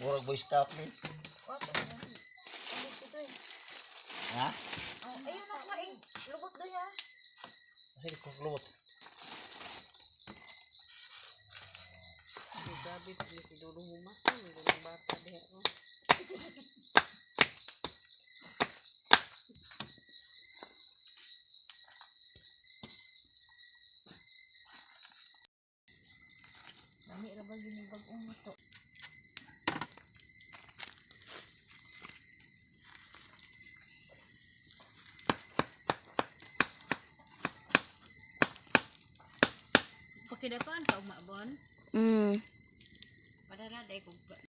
Murag boy stop ni. Wato na. Ano ito eh? Ha? Oh, ayun na kumain. Lubot doon ya. Sige, kung lubot. Ay, grabe, pili si Dudong humas. May ganang bata diha ko. Lami ra ba gini bag-ong ito? Pakidapan ka umabon. Padala day kog